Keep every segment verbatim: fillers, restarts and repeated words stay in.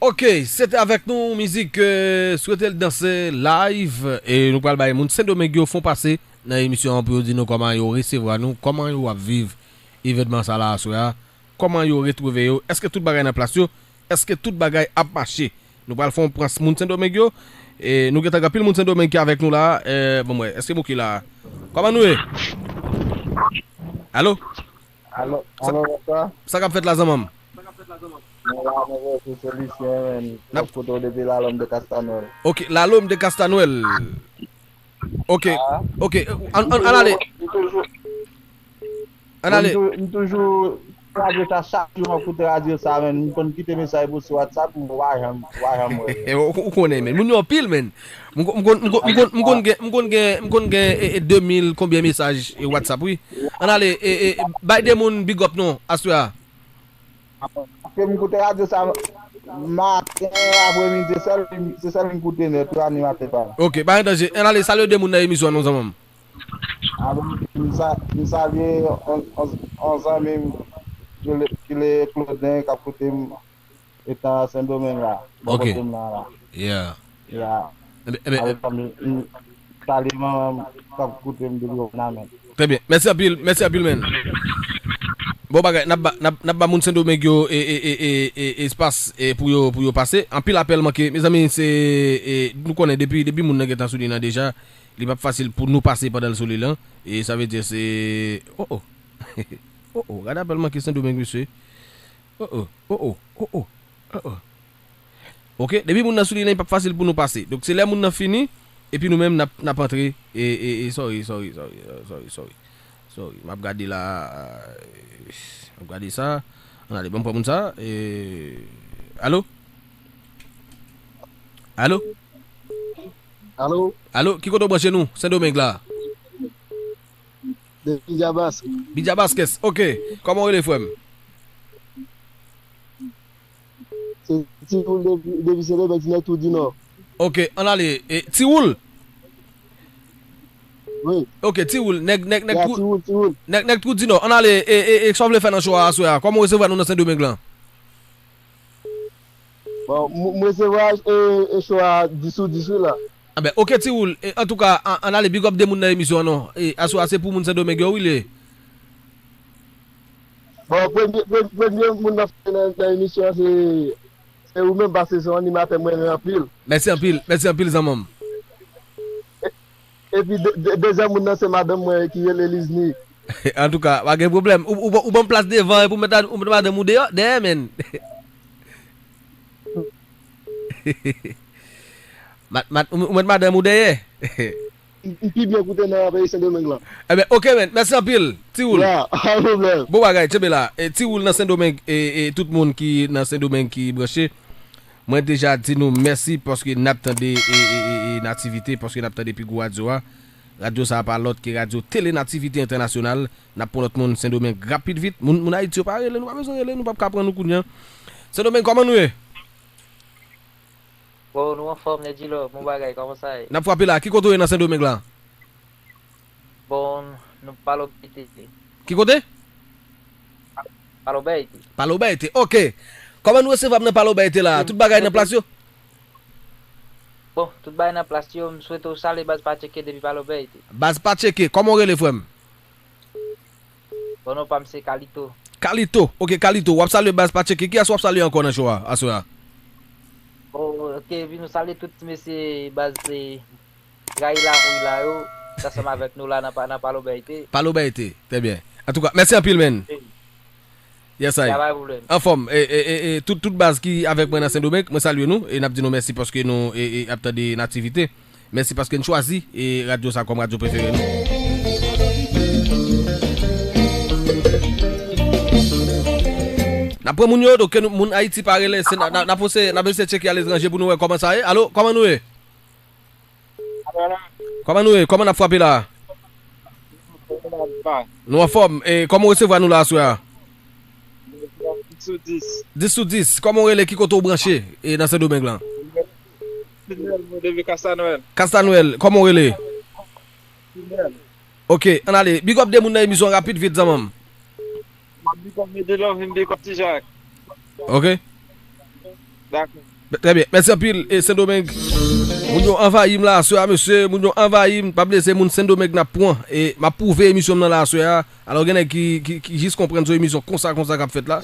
Ok, se te avèk nou mizik, euh, Swete l danse live. E nou pral bay moun Sendomeng yo fon pase nan emisyon an pou yo di nou kòman yo resevwa nou, kòman yo ap viv evènman sa la aswè a, kòman yo retwouve yo, èske tout bagay nan plas yo, èske tout bagay ap mache. Nou pral fè yon pran moun Sendomeng yo. E nou gentan gen anpil moun Sendomeng ki avèk nou la. Euh, bon, mwen, èske Mouki la? Kòman nou ye? Alo? Alo, alo, bonswa. Sa k ap fèt la, zanmanm? Mwen la, mwen se Solisyen, men. N ap koute w depi Lalòm de Kastanwèl. Ok, Lalòm de Kastanwèl. Ok, ok, an, an, an ale. An ale. M toujou, m toujou radyo sa, chak jou m ap koute radyo sa, men. M konn kite mesaj pou sou WhatsApp, m pa janm, m pa janm wè. Ou, ou konnen, men. Moun yo anpil, men. M kon-, m konn, m konn, m konn, m konn gen, m konn gen, m konn gen, e, e, de mil konbyen mesaj, e, WhatsApp, wi. Ann ale, e, e, bay de moun big up non, aswè a. Paske m koute radyo sa maten, apremidi, se sèl, se sèl m koute nèt, wi, animatè pa m. Ok, pa gen danje. Ann ale, salye de moun nan emisyon an non, zanmanm. A, bon, m sa-, m salye on, on, on zanmi m ki le, ki le Claudin, k ap koute m. Etan Sendomeng la, bò kote m nan la. Yeah. Yeah. Ebyen, ebyen, avèk fanmi, m salye manman m k ap koute m depi Wònamèt. Trè byen. Mèsi anpil, mèsi anpil, men. Bon bagay, n ap ba, n ap, n ap ba moun Sendomeng yo e, e, e, e, e, espas, e, pou yo, pou yo pase. Anpil apèl manke. Mezanmi, se, e, nou konnen depi, depi moun nan gentan sou li nan deja, li p ap fasil pou nou pase pandan l sou li lan. E sa vle di se, oh, oh. Oh, oh, gade apèl manke Sendomeng, mesye. Oh, oh, oh, oh, oh, oh, oh, oh. Ok, depi moun nan sou li lan, li p ap fasil pou nou pase. Donk, se lè moun nan fini, epi nou menm, n ap, n ap antre. E, e, e, sorry, sorry, sorry, sorry, sorry. Sorry, m ap gade la, m ap gade sa. Ann ale, ban m pran moun sa. E, alo? Alo? Alo? Alo, ki kote w branche nou? Sendomeng la? De Bidjabas. Bidjabaskès, ok. Kòman w rele, frè m? Se Tiwoul depi, depi Sendomeng, nèg Twou di Nò. Ok, ann ale. E, Tiwoul? Wi. Ok, Tiwoul, nèg, nèg, nèg Twou, Tiwoul, Tiwoul. Nèg, nèg Twou di Nò. Ann ale, e, e, e, sa w vle fè nan cho a aswè a? Kòman w resevwa nou nan Sendomeng lan? Bon, m, m resevwa, e, e, cho a dis sou dis, wi, la. Anben, ok, Tiwoul. E, antouka, an, ann ale big up de moun nan emisyon an, non. E, aswè a, se pou moun Sendomeng yo, wi, li ye. Bon, premye, premye, premye moun nan, nan, nan emisyon an, se, se ou menm, paske se yon animatè mwen renmen anpil. Mèsi anpil, mèsi anpil, zanmanm. E, epi, de, de, dezyèm moun nan, se madanm mwen ki rele Lizni. Antouka, pa gen pwoblèm. Ou, ou, ou ban m plas devan, epi ou met, ou met madanm ou deyò, dèyè, menn. Mat, mat, ou, ou met madanm ou dèyè. M, m pi byen koute nan peyi Sendomeng lan. Ebyen, ok, menn. Mèsi anpil, Tiwoul. Ya, pa pwoblèm. Bon bagay, tchenbe la. E, Tiwoul nan Sendomeng, e, e, tout moun ki nan Sendomeng ki branche. Mwen deja di nou mèsi paske n ap tande, e, e, e, e, Nativite, paske n ap tande pi gwo radyo a. Radyo sa a pa lòt ke radyo Tele Nativite Entènasyonal. N ap pran lòt moun Sendomeng rapid vit. Moun, moun Ayiti yo pa rele, nou pa bezwen rele, nou p ap ka pran nou kounye a. Sendomeng, kòman nou ye? Bon, nou anfòm, Nèdilò, bon bagay, kòman sa ye? N ap frape la. Ki kote w ye nan Sendomeng la? Bon, nou Palo Bèyite. Ki kote? Palo Bèyite. Palo Bèyite, ok. Kòman nou resevwa m nan Palo Bèyite la? Tout bagay nan plas yo? Bon, tout bagay nan plas yo. M swete w salye baz Patcheke depi Palo Bèyite. Baz Patcheke, kòman w rele, frè m? Bon, non pa m se Kalito. Kalito, ok, Kalito, w ap salye baz Patcheke. Kiyès w ap salye ankò nan cho a, aswè a? Bon, ok, epi nou salye tout ti mesye baz, e, Rayi Lakou la yo, ki ansanm avèk nou la nan pa-, nan Palo Bèyite. Palo Bèyite, trè byen. Antouka, mèsi anpil, menn. Yes, I. Anfòm, e, e, e, e, tout, tout baz ki avèk mwen nan Sendomeng, mwen salye nou, e n ap di nou mèsi paske nou, e, e, ap tande Nativite. Mèsi paske n chwazi, e, radyo sa kòm radyo prefere nou. N ap pran moun yo, donk, ke nou, moun Ayiti pa rele, se, n a, n a, n ap ese, n ap eseye tcheke aletranje pou nou wè kòman sa ye. Alo, kòman nou ye? Kòman nou ye? Kòman n ap frape la? Nou anfòm. E kòman w resevwa nou la aswè a? Dis sou dis. Dis sou dis. Kòman w rele? Ki kote w branche, e, nan Sendomeng lan? Fidèl, mwen, depi Kastanwèl. Kastanwèl, kòman w rele? Fidèl. Ok, ann ale. Big up de moun nan emisyon rapid vit, zanmanm. M ap big up Medilò, vin big up Ti Jak. Ok. Dakò. Trè byen. Mèsi anpil, e, Sendomeng. Moun yo anvayi m la aswè a, mesye. Moun yo anvayi m. Pa bliye, se moun Sendomeng n ap pran. E m ap pwouve emisyon m nan la aswè a. Alò, gen nèg ki, ki, ki jis konprann se yon emisyon konsa, konsa k ap fèt la.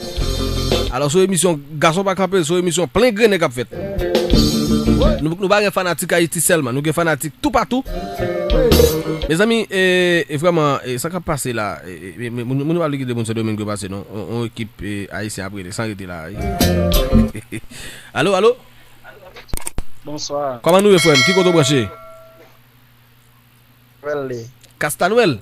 Alò, se yon emisyon gason pa kanpe, se yon emisyon plen grennen k ap fèt. Nou, nou pa gen fanatik Ayiti sèlman, nou gen fanatik toupatou. Mezanmi, e, e vrèman, e, sa k ap pase la, e, e, e, moun, moun yo pa vle kite moun Sendomeng yo pase, non. On, on ekip, e, ayisyen ap rele, san rete la, wi. Alo, alo? Bonswa. Kòman nou ye, frè m? Ki kote w branche? Bèl li. Kastanwèl?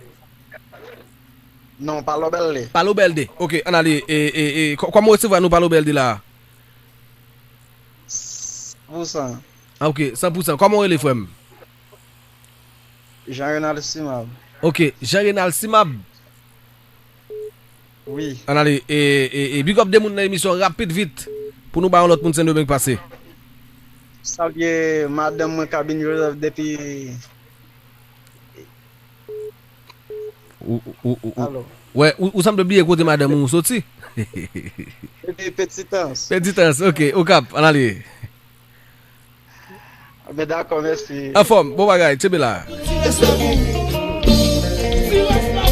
Non, pa Lòbèl li. Pa Lòbèl de. Ok, ann ale. E, e, e, kò-, kòman w resevwa nou pa Lòbèl de la a? San pou san. Ah, ok, san pou san. Kòman w rele, frè m? Jean Renald Simab. Ok, Jean Renald Simab. Wi. Ann ale, e, e, e, big up de moun nan emisyon rapid vit pou nou ba yon lòt moun Sendomeng pase. Salye madanm mwen Kabin Joseph depi Ou, ou, ou, ou, ou. Alo. Wè, ou, ou sanble bliye kote madanm ou soti. Depi Petitans. Petitans, ok, Okap, ann ale. Ben dakò, mèsi. Anfòm, bon bagay, tyenbe la.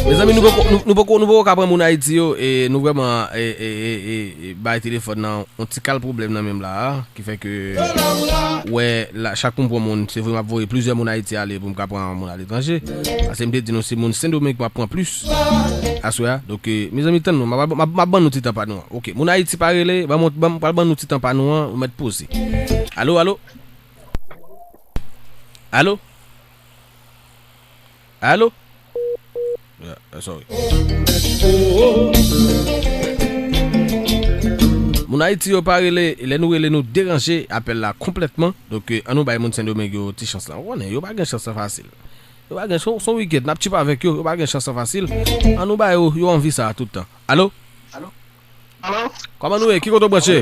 Mezanmi, nou poko, nou, nou poko, nou poko ka pran moun Ayiti yo, e nou vrèman, e, e, e, e, e, bay telefòn nan yon ti kal pwoblèm nan menm la a, ki fè ke, wè, la, chak moun pran moun, se vre m ap voye plizyè moun Ayiti ale pou m ka pran moun aletranje. Paske m te di nou se moun Sendomeng m ap pran plis aswè a. Donk, e, mezanmi, tann nou, m ap, m ap, m ap ban nou ti tan pa nou an. Ok, moun Ayiti pa rele, ban mwen, ban, pral ban nou ti tan pa nou an, ou mèt poze. Alo, alo? Alo? Alo? Yeah, eh, sorry. Moun Ayiti yo pa rele, lè nou rele nou deranje apèl la konplètman. Donk, eh, ann nou bay moun Sendomeng yo ti chans la. Ou konnen, yo pa gen chans la fasil. Yo pa gen, se yon, se yon wikèt, n ap tchipa avèk yo, yo pa gen chans la fasil. Ann nou ba yo, yo anvi sa tout tan. Alo? Alo? Kòman nou ye? Ki kote w branche?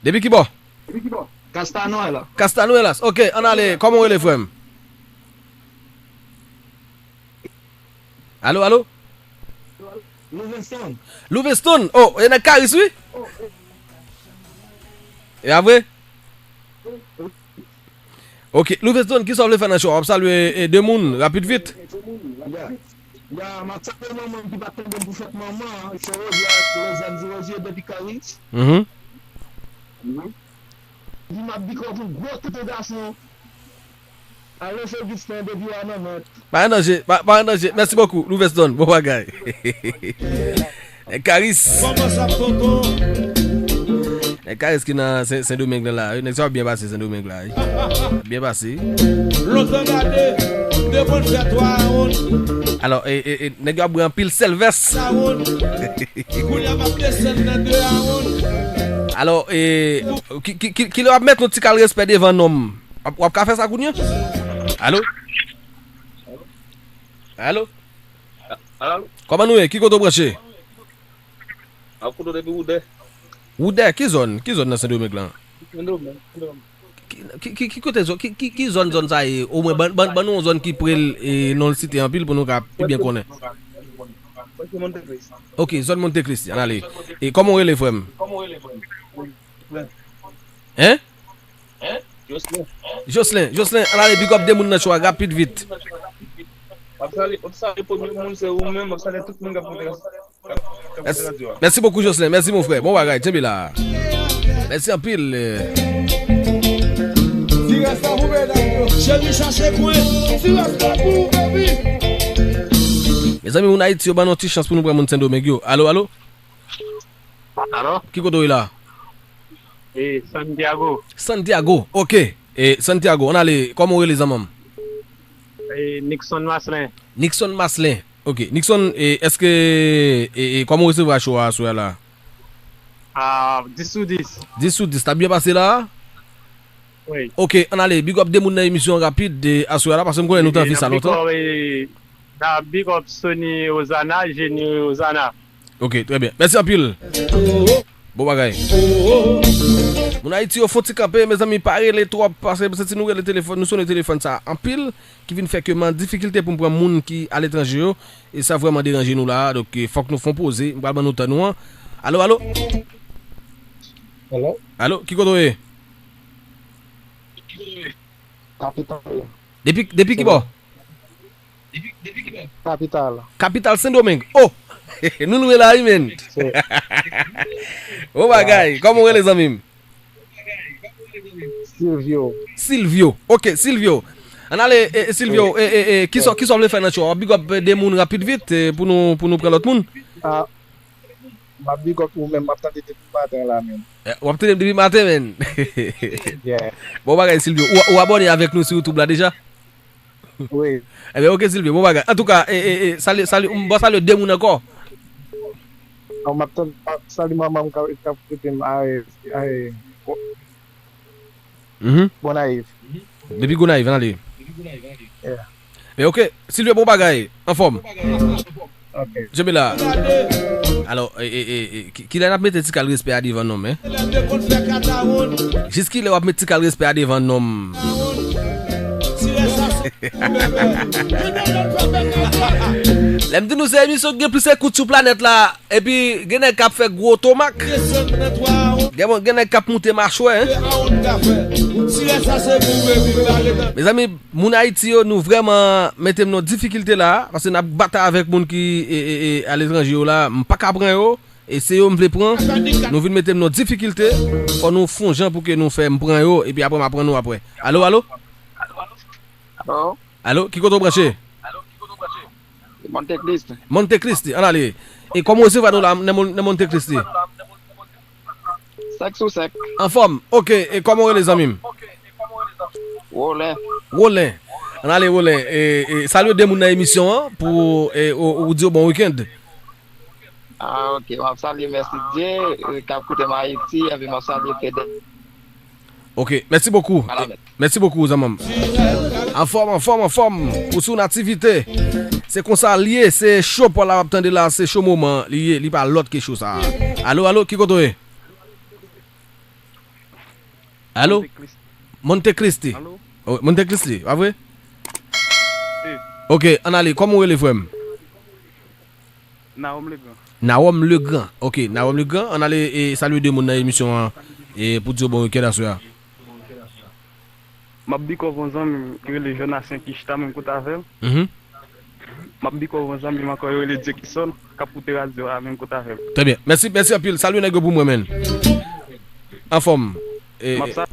Depi ki bò? Castanuelas. Castanuelas. Ok, ann ale. Kòman w rele, frè m? Alo, alo? Louvenstone. Louvenstone? Oh, e nèg Karis, wi? E a vre? Ok, Louvenstone, kisa w vle fè nan show a? W ap salye, e, de moun, rapid vit. Ya, m ap salye manman m ki pa t tande m pou fèt manman an, se Roger, Rosanne di Roger depi Karis. Mhm. Di m ap big up yon gwo tonton gason. Alain Augustin depi Wanament. Pa gen danje, pa, pa gen danje. Mèsi bokou, Louvenstone. Bon bagay. Nèg Karis. Kòman sa, tonton? Nèg Karis ki nan Sen, Sendomeng la, la, wi. Nèg sa ap byen pase Sendomeng la, wi. Byen pase. Lontan gade, de moun fè twa wonn. Alò, e, e, e, nèg yo ap bwè anpil sèlvès. Sa wonn. Kounye a m ap desann nan de a wonn. Alò, e, ki, ki, ki, kilè w ap mèt yon ti kal respè devan nonm? W ap, w ap ka fè sa kounye a? Alo? Alo? Alo? Kòman nou ye? Ki kote w branche? M ap koute w depi Woudè. Woudè? Ki zòn? Ki zòn nan Sendomeng lan? Sendomeng, Sendomeng. Ki, ki, ki, ki kote zòn, ki, ki, ki zòn, zòn sa ye? Omwen, ban, ban, ban nou yon zòn ki pre l, e, non l site anpil pou nou ka pi byen konnen. Monte Kris. Ok, zòn Monte Kris, ann ale. E kòman w rele, frè m? Hein? Jocelyn. Jocelyn, Jocelyn, ann ale, big up de moun nan show a, rapid, vit. M ap salye, m ap salye premye moun, se ou menm, m ap salye tout moun k ap koute, k ap, k ap koute radyo a. Mèsi bokou, Jocelyn. Mèsi, mon frè. Bon bagay, tyenbe la. Mèsi anpil. Ti rès la pou medam yo. Cheri, chache kwen. Ti rès la pou ou, baby. Mezanmi, moun Ayiti yo, ban nou ti chans pou nou pran moun Sendomeng yo. Alo, alo? Alo? Ki kote w ye la? E, Santiago. Santiago, ok. E, Santiago, ann ale, kòman w rele, zanmanm? E, Nixon Maslin. Nixon Maslin. Ok. Nixon, e, èske, e, e, kòman w resevwa show a aswè a la? A, dis sou dis. Dis sou dis. T ap byen pase la? Wi. Ok, ann ale, big up de moun nan emisyon an rapid, e, aswè a la, paske m konnen nou te anvi sa lontan. N ap big up, e, n ap big up Sony Ozana, Jenny Ozana. Ok, trè byen. Mèsi anpil. Bon bagay. Moun Ayiti yo fon ti kanpe, mezanmi, pa rele twòp, paske si nou rele telefòn, nou sone telefòn sa anpil, ki vin fè ke m an difikilte pou m pran moun ki aletranje yo, e sa vrèman deranje nou la, donk, e, fòk nou fon poze, m pral ban nou tan nou an. Alo, alo? Hello? Alo, ki kote w ye? Kapital. Depi, depi ki bò? Kapital. Kapital Sendomeng. Oh! Nou lwe la wi, men. Bon bagay. Kòman w rele, zanmi m? Silvio. Silvio. Ok, Silvio. Ann ale, e, e, Silvio, e, e, e, kisa, kisa w vle fè nan show a? W ap big up, e, de moun rapid vit, e, pou nou, pou nou pran lòt moun. Ah, m ap big up ou menm, m ap tande depi maten la menm. Eh, w ap tande m depi maten, men. Yeah. Bon bagay, Silvio. Ou, ou abòne avèk nou sou YouTube la deja? Wi. Ebyen, ok, Silvio, bon bagay. Antouka, e, e, e, salye, salye, m ba w salye de moun ankò. Non, m ap tann, m ap salye manman m k ap, k ap koute m, ay, ay, Go-, Mhm. Gonayiv. Depi Gonayiv, ann ale. Yeah. Men ok, Silvio, bon bagay, anfòm. Ok. Kenbe la. Alò, e, e, e, e, ki, kilè n ap mete ti kal respè a devan nonm, en? Jis kilè w ap met ti kal respè a devan nonm? Lè m di nou se emisyon ki gen plis ekout sou planèt la, epi gen nèg k ap fè gwo tomak. Gen, gen nèg k ap moute machwè, en. Mezanmi, moun Ayiti yo, nou vrèman mete m nan difikilte la, paske n ap batay avèk moun ki, e, e, e, aletranje yo la, m pa ka pran yo, e se yo m vle pran. Nou vin mete m nan difikilte, fò nou fè yon jan pou ke nou fè m pran yo, epi apre m ap pran nou apre. Alo, alo? Alo? Alo, ki kote w branche? Monte Cristi. Monte Cristi, ann ale. E kòman w resevwa nou la nan Mon-, nan Monte Cristi? Senk sou senk. Anfòm. Ok, e kòman w rele, zanmi m? Rolen. Rolen. Ann ale, Rolen. E, e, salye de moun nan emisyon an pou, e, ou, ou di yo bon weekend. Ah, ok. M ap salye Mèsidye, e, k ap koute m Ayiti, epi m ap salye Fede. Ok, mèsi bokou. Mèsi bokou, zanmi m. Anfòm, anfòm, anfòm. Ou sou Nativite. Se konsa l ye, se cho pa la w ap tande la, se cho moman li ye, li pa lòt ke cho sa. Alo, alo, ki kote w ye? Alo? Monte Cristi. Monte Cristi. Alo? Oh, Monte Cristi, pa vre? Wi. Ok, ann ale, kòman w rele, frè m? Nawòm Legrand. Nawòm Legrand. Ok, Nawòm Legrand, ann ale, e, salye de moun nan emisyon an, e, pou di yo bon weekend aswè a. M ap big up yon zanmi m ki rele Jonathan ki chita menm kote avè m. Mhm. M ap big up yon zanmi m ankò yo rele Jackson, k ap koute radyo a menm kote avè m. Trè byen. Mèsi, mèsi anpil. Salye nèg yo pou mwen, men. Anfòm. E, m ap e, sa-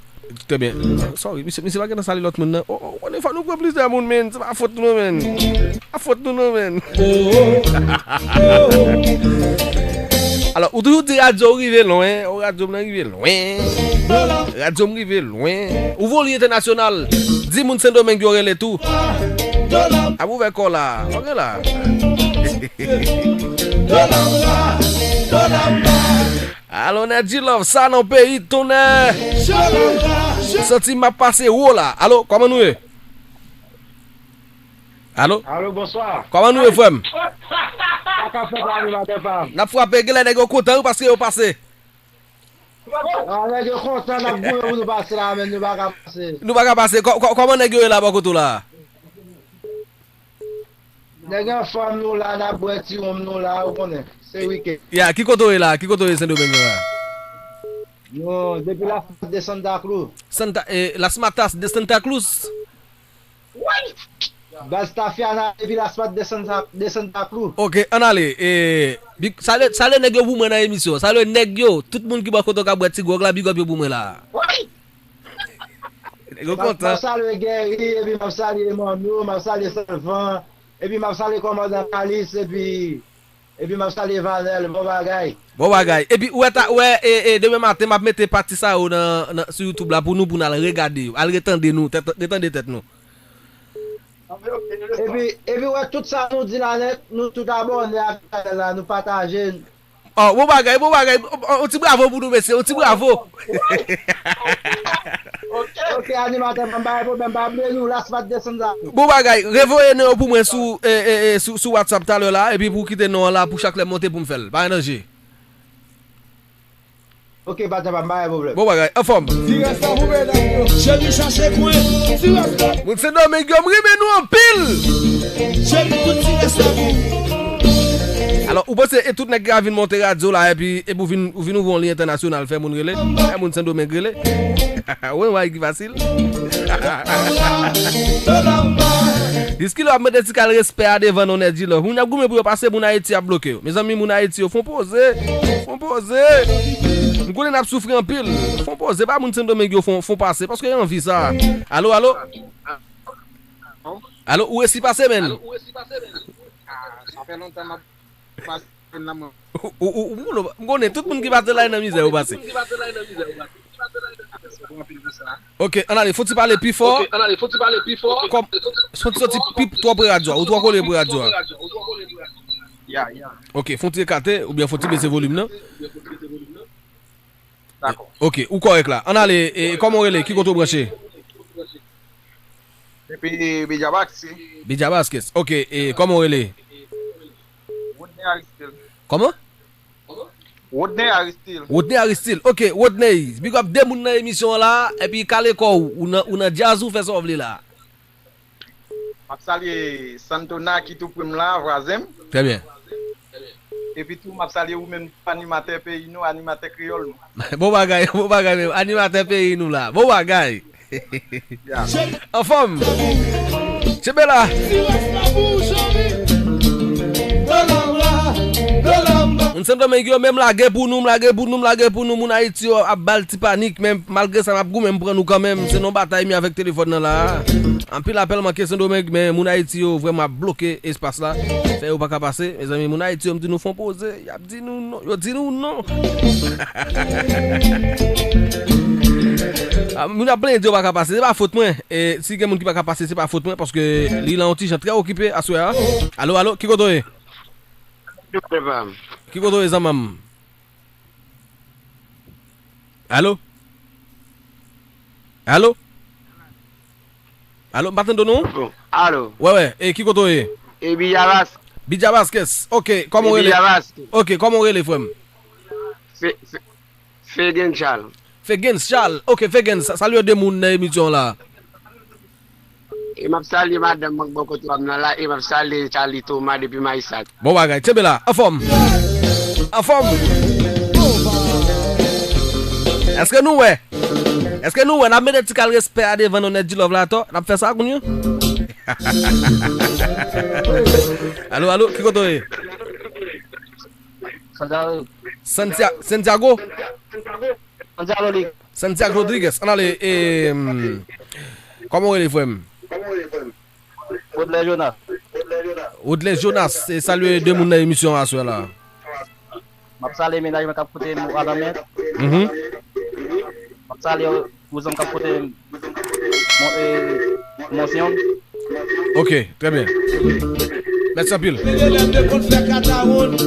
Trè byen. Sorry, misye, misye pa gentan salye lòt moun nan. Oh, oh, konnen fò nou pran plizyè moun, men. Se pa fòt nou, men. Se pa fòt nou, non, men. Alò, ou toujou di radyo w rive lwen. Oh, radyo m nan rive lwen. Radyo m rive lwen. Ou voye entènasyonal. Di moun Sendomeng yo rele tou. Ap ouvè kò la. Ok la. Alò, Nedji Love, sa nan peyi tonnè. Santi m ap pase wo la. Alo, kòman nou ye? Alo? Alo, bonswa. Kòman nou ye, frè m? Sa k ap fèt la, animatè pa m? N ap frape, genlè nèg yo kontan wi paske yo pase. Ah, nèg yo kontan, n ap goumen pou nou pase la, men nou pa ka pase. Nou pa ka pase. Kò-, kò-, kòman nèg yo ye la bò kote w la? Nèg anfòm, nou la, n ap bwè ti wonm nou la, ou konnen. Se wikend. Ya, ki kote w ye la? Ki kote w ye Sendomeng la? Nou, depi Las Matas de Santa Cruz. Santa, eh, Las Matas de Santa Cruz? Baz Tafiana depi Las Matas de Santa, de Santa Cruz. Ok, ann ale. Eh, bi-, salye, salye nèg yo pou mwen nan emisyon. Salye nèg yo. Tout moun ki bò kote w ka bwè ti gwòg la, big up yo pou mwen la. Nèg yo kontan. M ap salye Guerry, epi m ap salye Manno, m ap salye Salvan, epi m ap salye kòmandan Kalis, epi, epi m ap salye Vanel, bon bagay. Bon bagay. Epi, ou wè, ta, ou wè, e, e, demen maten, m ap mete pati sa yo nan, nan, sou YouTube la pou nou, pou n al regade yo. Al retande nou, tèt, retande tèt nou. Epi, epi, wè, tout sa nou di la nèt, nou tout abòne ak chanèl la, nou pataje. Oh, bon bagay, bon bagay. Oh, oh, yon ti bravo pou nou, mesye, yon ti bravo. Ok, animatè, pa bay pwoblèm, pa bliye nou, Las Matas de Santa Cruz. Bon bagay, revoye non yo pou mwen sou, eh, eh, eh, sou, sou WhatsApp talè la, epi pou kite non an la, pou chak lè m monte pou m fè l. Pa gen danje. Ok, patnè pa m, pa gen pwoblèm. Bon bagay, anfòm. Ti rasta pou medam yo. Cheri chache kwen. Ti rasta. Moun Sendomeng yo, m renmen nou anpil. Cheri tout ti rasta pou. Alò, Ou panse e tout nèg ki ka vin monte radyo la, epi, epi ou vin, ou vin ouvri yon liy entènasyonal, fè moun rele, fè moun Sendomeng rele. Ou wè bagay ki fasil. Jiskilè w ap mete ti kal respè a devan non nèg di love. Moun y ap goumen pou yo pase, moun Ayiti ap bloke yo. Mezanmi, moun Ayiti yo, fon poze. Fon poze. M konnen n ap soufri anpil. Fon poze, ba moun Sendomeng yo fon, fon pase, paske yo anvi sa. Alo, alo? Alo, ou resi pase, menn? Ah, sa fè lontan m ap pase nan mwen. Ou, ou, ou, ou, m konnen tout moun ki pase la nan mizè, ou pase. Ok, ann ale, fò ti pale pi fò. Kòm, fò ti soti pi twò pre radyo a, ou twò kole pre radyo a. Ya, ya. Ok, fò ti ekate, oubyen fò ti bese volim nan. Dakò. Ok, ou kòrèk la. Ann ale, e, kòman w rele? Ki kote w branche? Depi Bidja Baskès. Bidja Baskès. Ok, e, kòman w rele? Rodney Aristil. Kòman? Rodney Aristil. Rodney Aristil. Ok, Rodney, big up de moun nan emisyon an la, epi kale kò w, ou nan, ou nan djaz, ou fè sa w vle la. M ap salye Santona ki tou pre m la, vwazen m. Trè byen. Epi tou, m ap salye ou menm, animatè peyi nou, animatè kreyòl nou. Bon bagay, bon bagay menm, animatè peyi nou la. Bon bagay. Ya. Anfòm. Tchenbe la. Moun Sendomeng yo menm lage pou nou, m lage pou nou, m lage pou nou, moun Ayiti yo ap ba l ti panik, men malgre sa, n ap goumen, m pran nou kanmenm. Se nan batay mi avèk telefòn nan la. Anpil apèl manke Sendomeng, men moun Ayiti yo vrèman ap bloke espas la. Fè yo pa ka pase. Mezanmi, moun Ayiti yo, m di nou fon poze. Y ap di nou non. Yo di nou non. Ah, moun ap plenyen di yo pa ka pase. Se pa fòt mwen. E si gen moun ki pa ka pase, se pa fòt mwen, paske li lan yon ti jan trè okipe aswè a. Alo, alo, ki kote w ye? Ki kote w ye, zanmi m? Alo? Alo? Alo, m pa tande w non? Bon, alo. Wè, wè, e ki kote w ye? E Bidja Baskès. Bidja Baskès. Ok, kòman w rele? Bidja Baskès. Ok, kòman w rele, frè m? Fe, fe, Fegen Charles. Fegen Charles. Ok, Fegen, sa, salye de moun nan emisyon la. E m ap salye madanm mwen k bò kote w ap nan la, e m ap salye Charlie Thomas depi Mayisak. Bon bagay, tchenbe la, anfòm. Anfòm. Èske nou wè? Èske nou wè? N ap mete ti kal respè a devan non nèg di love la atò. N ap fè sa kounye a. Alo, alo, ki kote w ye? Santiago. Santia-, Santiago? Santiago Rodriguez. Santiago Rodriguez. Ann ale, e, kòman w rele, frè m? Rodlè Jonas. Rodlè Jonas, e, salye de moun nan emisyon an aswè la. M ap salye mennaj mwen k ap koute m a lanmè. Mhm. M ap salye Ou zanmi k ap koute Mon-, e, Monsiyon. Ok, trè byen. Mèsi anpil. Te gen lè m te konn fè katawon.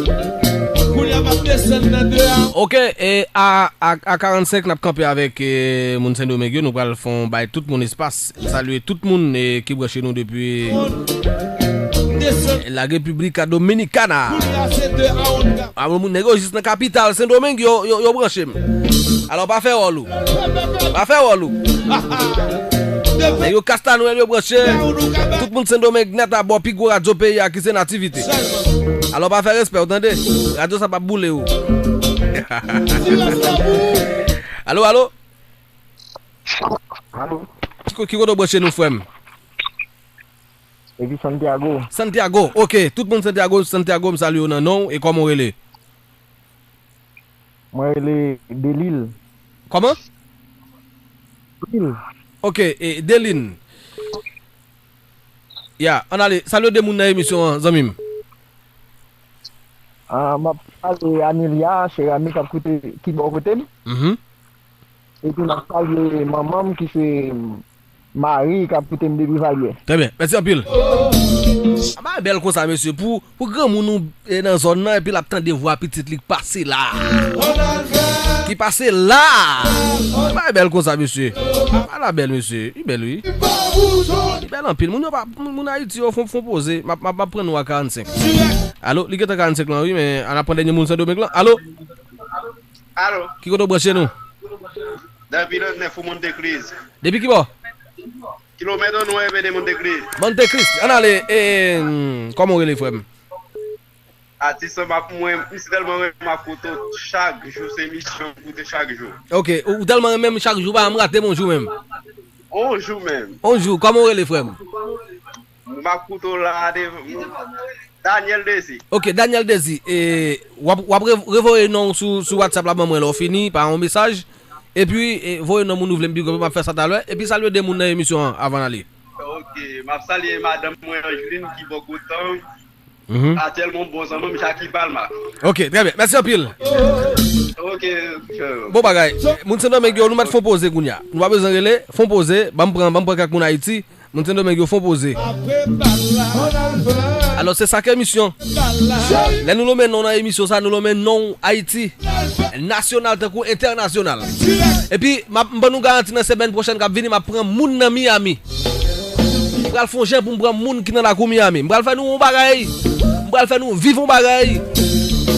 Kounye a m ap desann nan de a. Ok, e a, a, a karannsenk, n ap kanpe avèk, e, moun Sendomeng yo. Nou pral fè yon bay tout moun espas. Salye tout moun, e, ki branche nou depi La República Dominicana. A, moun, nèg yo jis nan kapital Sendomeng, yo, yo, yo branche m. Alò, pa fè wòl ou. Pa fè wòl ou. Nèg yo Castanwèl, yo branche. Tout moun Sendomeng nèt abò pi gwo radyo peyi a ki se Nativite. Alò, pa fè respè w, tande. Radyo sa p ap boule w. Alo, alo? Alo? Ki ko-, ki kote w branche nou, frè m? Epi Santiago. Santiago, ok. Tout moun Santiago, Santiago, m salye w nan non w. E kòman w rele? Mwen rele Delil. Kòman? Delil. Ok, e Delin. Ya, ann ale. Salye de moun nan emisyon an, zanmi m. Ah, m ap salye Anelia, Cherami k ap koute, ki bò kote m. Mhm. Epi m ap salye manman m ki se Marie k ap koute m depi Valyè. Trè byen. Mèsi anpil. A, bagay bèl konsa, mesye. Pou, pou granmoun ou, e, nan zòn nan, epi l ap tande vwa pitit li k pase la. Ki pase la. Bagay bèl konsa, mesye. Bagay la bèl, mesye. Li bèl, wi. Li bèl anpil. Moun yo pa, moun, moun Ayiti yo fon, fon poze. M ap, m ap, m ap pran nou a karannsenk. Alo, li gentan karannsenk lan, wi, men ann ap pran dènye moun Sendomeng lan. Alo? Alo? Ki kote w branche nou? Depi Landnèf ou Montekris. Depi ki bò? Kilomèt ann wè vene Montekris. Montekris. Ann ale, e, kòman w rele, frè m? Atis lan, m ap, mwen, m si tèlman renmen, m ap koute w chak jou, se emisyon m koute chak jou. Ok, ou tèlman renmen m chak jou, pa janm rate m yon jou menm. On jou menm. On jou, kòman w rele frè m? M ap koute w la, de, Daniel Desi. Ok, Daniel Desi, e, w ap, w ap re- revoye non w sou, sou WhatsApp la ban mwen lè w fini, pa yon mesaj. Epi, e, voye non moun ou vle m big up, m ap fè sa talè. Epi salye de moun nan emisyon an avan n ale. Ok, m ap salye madanm mwen Angeline ki bò kote m. Mhm. Atyèlman m bon zanmi m Jackie Palma. Ok, trè byen. Mèsi anpil. Ok. Bon bagay. Moun Sendomeng yo, nou mèt fon poze kounye a. Nou pa bezwen rele, fon poze, ban m pran, ban m pran kèk moun Ayiti. Moun Sendomeng yo fon poze. Alò, se sa k emisyon. Lè nou lonmen non nan emisyon sa, nou lonmen non Ayiti. Nasyonal tankou entènasyonal. Epi, m ap, m ban nou garanti nan semèn pwochèn k ap vini, m ap pran moun nan Miami. M pral fè yon jan pou m pran moun ki nan lakou Miami. M pral fè nou yon bagay. M pral fè nou viv yon bagay.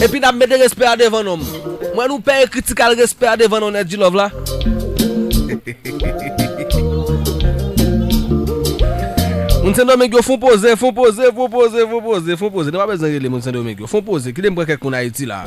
Epi n ap mete respè a devan non m. Mwen nou peye kritik al respè a devan non Nèt G Love la. Moun Sendomeng yo fon poze, fon poze, fon poze, fon poze, fon poze. Nou pa bezwen rele moun Sendomeng yo. Fon poze, kite m pran kèk moun Ayiti la.